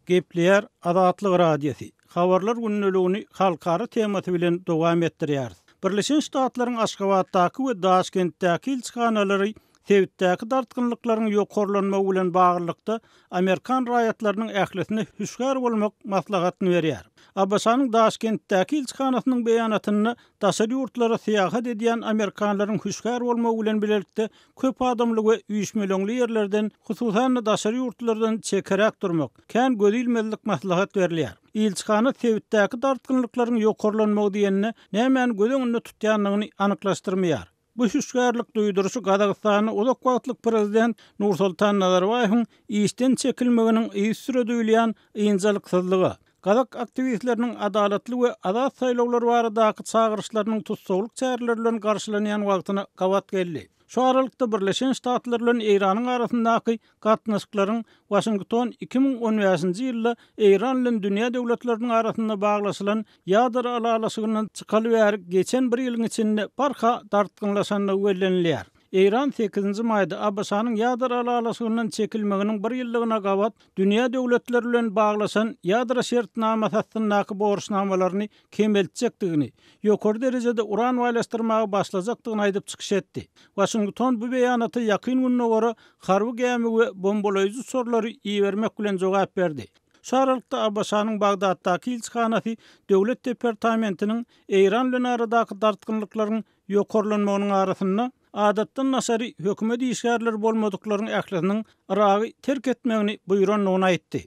Gepleýär Azatlyk Radiosy, Habarlar gündeligini halkara temasy bilen dowam etdirýäris. Birleşen Ştatlaryň Aşgabatdaky we Daşkentdäki ilçihanalary sebitdäki dartgynlyklaryň ýokarlanmagy bilen baglylykda amerikan raýatlarynyň ählisine hüşgär bolmak maslahatyny berýär. ABŞ-nyň Daşkentdäki ilçihanasynyň beýanatynda daşary ýurtlara syýahat edýän amerikanlaryň hüşgär bolmagy bilen bilelikde köp adamly we üýşmeleňli ýerlerden, hususan-da daşary ýurtlardan çekeräk durmak, kän göz ilmezlik maslahat berilýär. Ilçihana sebitdäki dartgynlyklaryň ýokarlanmagy diýende nämäni göz öňünde tutýandygyny anyklaşdyrmaýar. Bu hüşgärlik duýduryşy Gazagystanda uzak wagtlyk prezident Nursultan Nazarbaýewiň işden çekilmeginiň yzysüre duýulýan ynjalyksyzlyga, gazak aktiwistleriniň adalatly we azat saýlawlar baradaky çagyryşlarynyň tussaglyk çäreleri bilen garşylanýan wagtyna gabat geldi. Şu aralykda Birleşen Ştatlar bilen Eýranyň arasyndaky gatnaşyklaryň Waşington 2015-nji ýylda Eýran bilen dünýä döwletleriniň arasynda baglaşylan ýadro ylalaşygyndan çykaly bäri geçen bir ýylyň içinde barha dartgynlaşandygy bellenilýär. Eýran sekizinji maýda ABŞ-nyň ýadro ylalaşygyndan çekilmeginiň bir ýyllygyna gabat dünýä döwletleri bilen baglaşan ýadro şertnamasy astyndaky borçnamalaryny kemeltjekdigini, ýokary derejede uran baýlaşdyrmaga başlajakdygyny aýdyp çykyş etdi. Waşington bu beýanata Ýakyn Gündogara harby gämi we bombalaýjy uçarlary ibermek bilen jogap berdi. Şu aralykda ABŞ-nyň Bagdatdaky ilçihanasy Döwlet departamentiniň Eýran bilen aradaky dartgynlyklaryň ýokarlanmagynyň arasynda adatdan daşary hökümet işgärleri bolmadyklaryň ählisiniň Yragy terk etmegini buýrandygyny aýtdy.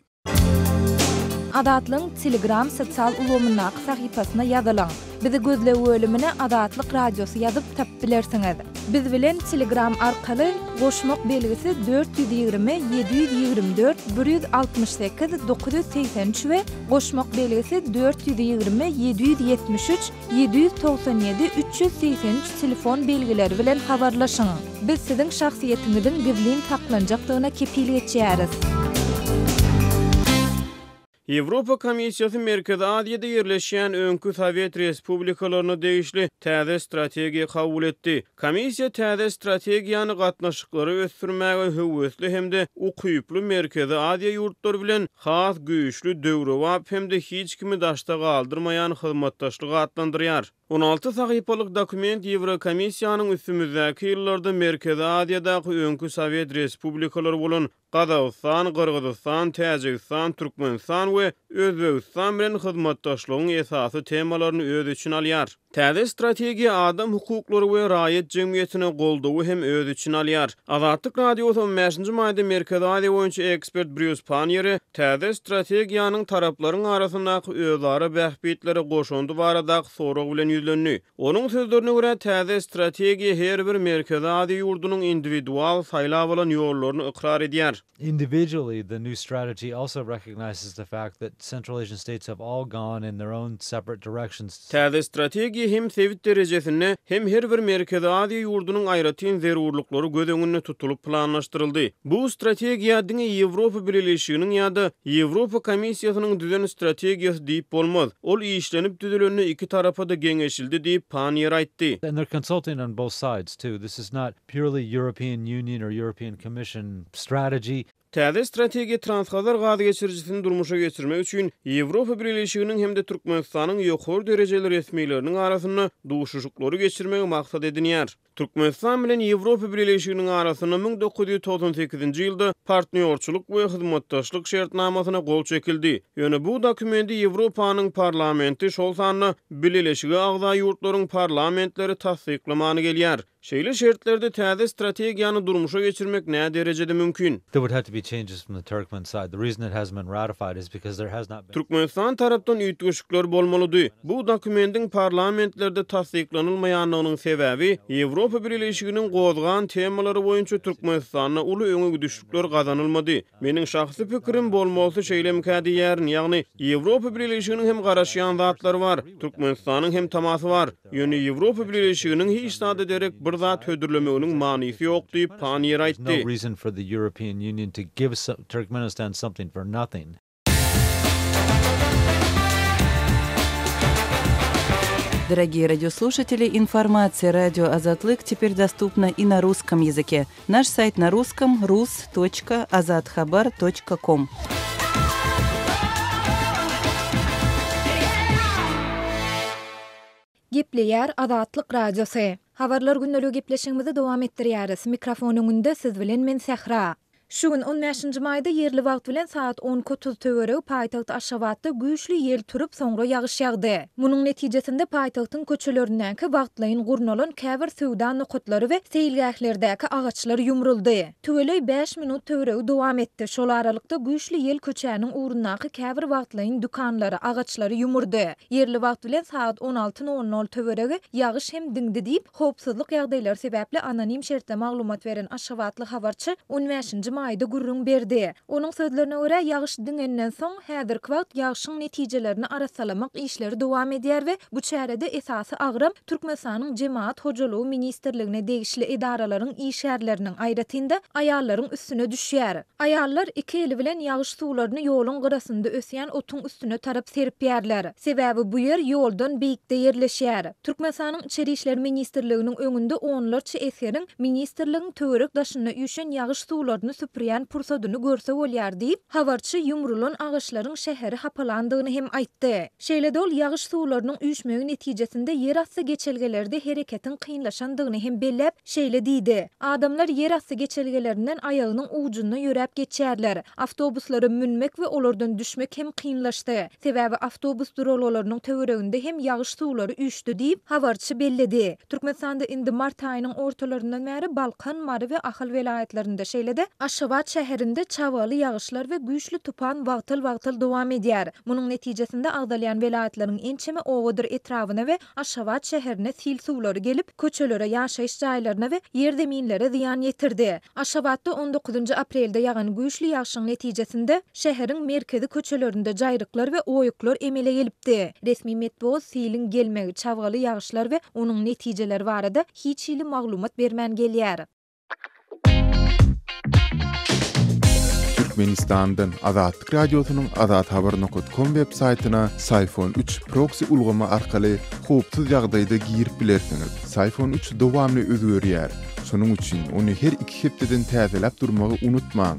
Azatlygyň Telegram sosial ulgamyndaky sahypasyna ýazylyň. Bizi gözleg bölümine Azatlyk Radiosy ýazyp tapyp bilersiňiz. Biz bilen Telegram arkaly goşmak belgisi 420 724 168 983 we goşmak belgisi 420 773 797 383 telefon belgileri bilen habarlaşyň. Biz siziň şahsyýetiňiziň gizlin saklanjakdygyna kepil geçýäris. Ýewropa Komissiýasy Merkezi Aziýada ýerleşýän öňki sowet respublikalaryna degişli täze strategiýa kabul etdi. Komissiýa täze strategiýany gatnaşyklary ösdürmäge höwesli hem-de ukyply Merkezi Aziýa ýurtlary bilen has güýçli, döwrebap hem-de hiç kimi daşda galdyrmaýan hyzmatdaşlyk atlandyrýar. 16 sahypalyk dokument Ýewrokomissiýanyň üstümizdäki ýyllarda Merkezi Aziýadaky öňki sowet respublikalary bolan Gazagystan, Gyrgyzystan, Täjigistan, Türkmenistan we Özbegistan bilen hyzmatdaşlygyň esasy temalaryny öz içine alýar. Täze strategiýa adam hukuklary we raýat jemgyýetine goldawy hem öz içine alýar. Azatlyk Radiosy on bäşinji maýda Merkezi Aziýa boýunça ekspert Brýus Panniýere täze strategiýanyň taraplaryň arasyndaky özara bähbitlere goşandy baradaky sorag bilen ýüzlendi. Onuň sözlerine görä, täze strategiýa her bir Merkezi Aziýa ýurdunyň indiwidual saýlap alan ýollaryny ykrar edýär. Individually, the new strategy also recognizes the fact that Central Asian states have all gone in their own separate directions. Täze strategiýa hem sebit derejesinde, hem her bir Merkezi Aziýa ýurdunyň aýratyn zerurlyklary göz öňünde tutulyp planlaşdyryldy. Bu strategiýa diňe Ýewropa Bileleşiginiň ýa-da Ýewropa Komissiýasynyň düzen strategiýasy diýip bolmaz. Ol işlenip düzülende iki tarapa-da geňeşildi diýip, Panniýer aýtdy. And they're consulting on both sides too. This is not purely European Union or European Commission strategy. Täze strategiýa Transhazar gaz geçirijisini durmuşa geçirmek üçin Ýewropa Bileleşiginiň hem-de Türkmenistanyň ýokary derejeli resmileriniň arasynda duşuşyklary geçirmegi maksat edinýär. Türkmenistan bilen Ýewropa Bileleşiginiň arasynda 1998-nji ýylda Partnýorçylyk we hyzmatdaşlyk şertnamasyna gol çekildi. Ýöne bu dokumenti Ýewropanyň Parlamenti, şol sanda Bileleşige agza ýurtlaryň parlamentleri tassyklamany gelýär. Şeýle şertlerde täze strategiýany durmuşa geçirmek näderejede mümkin? There would have to be changes from the Turkmen side. The reason it hasn't been ratified is because there has not been. Türkmenistan tarapdan üýtgeşikler bolmalydy. Bu dokumentiň parlamentlerde tassyklanylmaýanlygynyň sebäbi, Ýewropa Bileleşiginiň gozgan temalary boýunça Türkmenistanda uly öňe gidişlikler gazanylmady. Meniň şahsy pikirim, bolmalysy şeýlemikä diýýärin, ýagny Ýewropa Bileleşiginiň hem garaşýan zatlary bar, Türkmenistanyň hem tamasy bar. Ýöne Ýewropa Bileleşiginiň hiç zada derek bir zat hödürlemeginiň manysy ýok diýip, Panniýer aýtdy. Дорогие радиослушатели, информация радио Азатлык теперь доступна и на русском языке. Наш сайт на русском rus.azathabar.com. Gepleýär Azatlyk Radiosy. Habarlar gündeligi gepleşigimizi dowam etdirýäris. Mikrofon öňünde siz bilen men Sähra. Şu gün, on bäşinji maýda ýerli wagt bilen sagat on iki 30 töweregi paýtagt Aşgabatda güýçli ýel turup, soňra ýagyş ýagdy. Munuň netijesinde paýtagtyň köçelerindäki wagtlaýyn gurnalan käbir söwda nokatlary we seýilgählerdäki agaçlar ýumruldy. Tüweleý bäş minut töweregi dowam etdi. Şol aralykda güýçli ýel köçäniň ugrundaky käbir wagtlaýyn dükanlary, agaçlary ýumurdy. Ýerli wagt bilen sagat 16 nol nol töweregi ýagyş hem diňdi diýip, howpsuzlyk ýagdaýlary sebäpli anonim şertde maglumat beren aşgabatly habarçy on bäşinji maýda gürrüň berdi. Onuň sözlerine görä, ýagyş diňenden soň, häzirki wagt ýagşyň netijelerini arassalamak işleri dowam edýär we bu çärede esasy agram Türkmenistanyň Jemagat hojalygy ministrligine degişli edaralaryň işgärleriniň, aýratyn-da, aýallaryň üstüne düşýär. Aýallar iki eli bilen ýagyş suwlaryny ýoluň gyrasynda ösýän otuň üstüne tarap serpýärler. Sebäbi bu ýer ýoldan beýikde ýerleşýär. Türkmenistanyň Içeri işler ministrliginiň öňünde onlarça esgeriň ministrligiň töwerek-daşynda üýşen ýagyş suwlaryny süpürýän pursadyny görse bolýar diýip, habarçy ýumrulan agaçlaryň şäheri hapalandygyny hem aýtdy. Şeýle-de ol ýagyş suwlarynyň üýşmegi netijesinde ýerasty geçelgelerde hereketiň kynlaşandygyny hem belläp, şeýle diýdi, Adamlar ýerasty geçelgelerinden aýagynyň ujunda ýöräp geçýärler. Awtobuslara münmek we olardan düşmek hem kynlaşdy. Sebäbi awtobus duralgalarynyň töwereginde hem ýagyş suwlary üýşdi diýip, habarçy belledi. Türkmenistanda indi mart aýynyň ortalaryndan bäri Balkan, Mary we Ahal welaýatlarynda, şeýle-de Aşgabat şäherinde çabgaly ýagyşlar we güýçli tupan wagtal-wagtal dowam edýär. Munuň netijesinde agzalýan welaýatlaryň ençeme obadyr etrabyna we Aşgabat şäherine sil suwlary gelip, köçelere, ýaşaýyş jaýlaryna we ýerzeminlere zyýan ýetirdi. Aşgabatda on dokuzynjy aprelde ýagan güýçli ýagşyň netijesinde, şäheriň merkezi köçelerinde jaýryklar we oýuklar emele gelipdi. Resmi metbugat siliň gelmegi, çabgaly ýagyşlar we onuň netijeleri barada hiç hili maglumat bermän gelýär. Türkmenistandan Azatlyk Radiosynyň azathabar nokat kom web saýtyna Syfon üç proksi ulgamy arkaly howpsuz ýagdaýda girip bilersiňiz. Syfon üç dowamly özgerýär. Şonuň üçin ony her iki hepdeden täzeläp durmagy unutmaň.